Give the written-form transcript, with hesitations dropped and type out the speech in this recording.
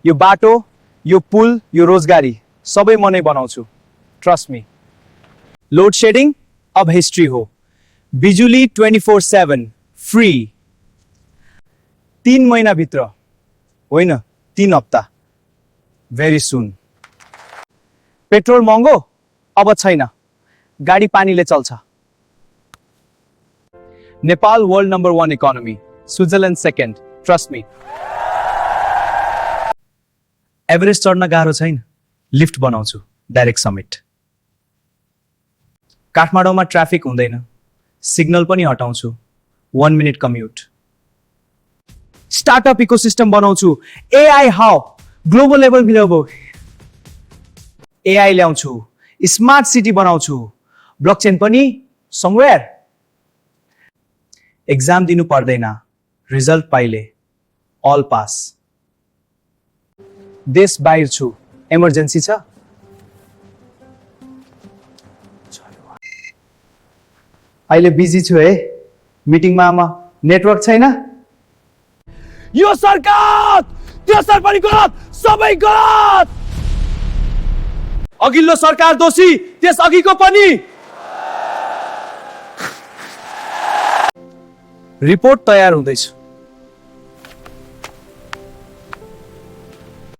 यो बाटो, यो पुल, यो रोजगारी सबै म नै बनाउँछु, ट्रस्ट मी। लोड शेडिङ अब हिस्ट्री हो। बिजुली 24/7 फ्री। 3 महिनाभित्र होइन, 3 हप्ता, भेरी सुन। पेट्रोल महँगो अब छैन, गाडी पानीले चल्छ। Nepal world number 1 economy, Switzerland second, trust me. Everest चढ्न गाह्रो छैन, लिफ्ट बनाउँछु, डाइरेक्ट समिट। काठमाडौँमा ट्राफिक हुँदैन, सिग्नल पनि हटाउँछु, 1 मिनट कम्युट। स्टार्टअप इकोसिस्टम बनाउँछु, एआई हाउ ग्लोबल लेभल मिलाउँ। एआई ल्याउँछु, स्मार्ट सिटी बनाउँछु, ब्लकचेन पनि समवेयर। एक्जाम दिनु पर्दैन, रिजल्ट पाइले अल पास। देश बाहिर छु, इमर्जेन्सी छ। अहिले बिजी छु है, मिटिङमा आमा, नेटवर्क छैन। यो सरकार त्यसर पनि गलत, सबै गलत। अघिल्लो सरकार दोषी, त्यस अघिको पनि। रिपोर्ट तयार हुँदैछ,